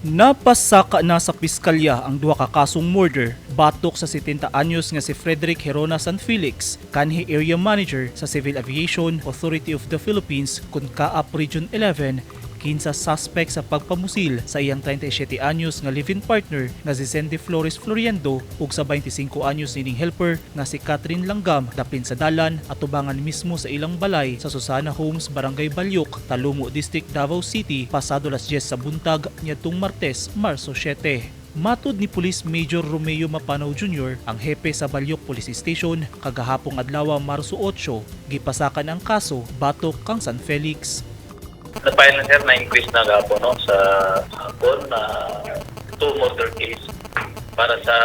Napasaka na sa piskalya ang duha ka kasong murder batok sa 70 anyos nga si Frederick Gerona San Felix, kanhi area manager sa Civil Aviation Authority of the Philippines kun CAAP Region 11, kinsa suspect sa pagpamusil sa iyang 37 anyos nga live-in partner nga si Sandy Flores Floriendo ug sa 25 anyos nining helper nga si Catherine Langgam dapin sa dalan atubangan mismo sa ilang balay sa Susana Homes, Barangay Balyuk, Talomo District, Davao City pasado las 10 sa buntag niadtong Martes, Marso 7. Matod ni Police Major Romeo Mapanaw Jr., ang hepe sa Balyuk Police Station, kagahapong adlaw, Marso 8, gipasakan ang kaso batok kang San Felix. Na-file na, sir, na-increase na gapon, no, sa hapon na two murder case para sa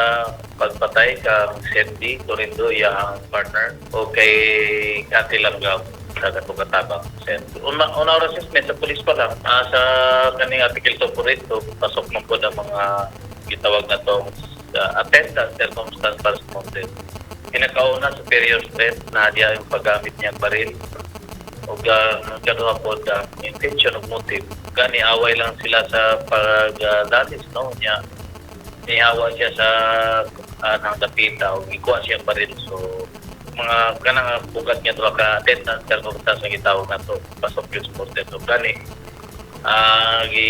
pagpatay kang Sandy Torindo, iyang partner, o kay Kati Langgam sa katong katabang. Sir, una our assessment sa police pa lang, sa kaning Article 242, pasok man po ang mga gitawag na tong attendant circumstance para sa murder. Pinakauna, superior threat na diya yung paggamit niya baril ug kaduha po the intention of motive. Gani away lang sila sa pagdalis, no, niya nihawa siya sa nang dapita ug ikuha siya baril. So mga kanang bugat niya duha ka attendant circumstance nga gitawag nato, pasok yun sa murder. So gani gi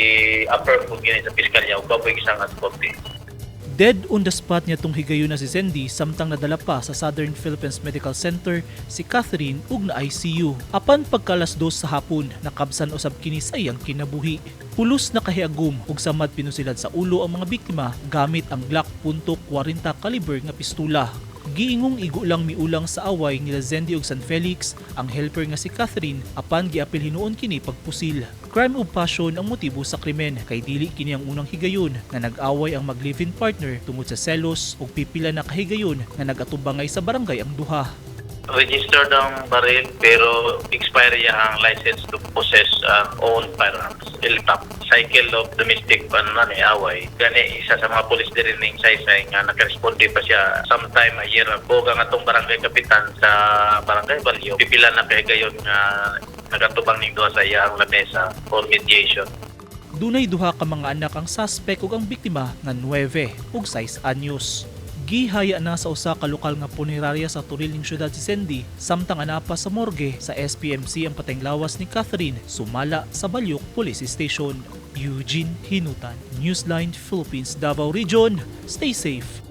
upper po gini sa piskalya ug kapoy isang at korte. Dead on the spot niadtong higayon na si Sandy samtang nadala pa sa Southern Philippines Medical Center si Catherine ug na ICU. Apan pagkalas 2 sa hapon, nakabsan usab kini sa iyang kinabuhi. Pulos na kahiagom ug samad pinusilad sa ulo ang mga biktima gamit ang Glock .40 caliber nga pistula. Giingong igo lang miulang sa away nila Zendy ug San Felix ang helper nga si Catherine, apan giapil hinuon kini pagpusil. Crime of passion ang motibo sa krimen kay dili kini ang unang higayon nga nag-away ang mag-live-in partner tungod sa selos ug pipila na kahigayon nga nag-atubangay sa barangay ang duha. Registered ang baril pero expire niya ang license to possess own firearms, LTOPF. Cycle of domestic ano na ni away. Gani isa sa mga pulis diri ning saysay nga nakaresponde pa siya sometime a year ago ang atong barangay kapitan sa Barangay Balyo. Pipila na kay gayon nga nagatubang ning duha sa iyang lamesa for mediation. Dunay duha ka mga anak ang suspect ug ang biktima nga 9 ug 6 anyos. Gihaya na sa usa ka lokal nga punerarya sa Toril ning syudad si Sandy samtang anapa sa morgue sa SPMC ang patayng lawas ni Catherine, sumala sa Balyuk Police Station. Eugene Hinutan, Newsline Philippines, Davao Region. Stay safe.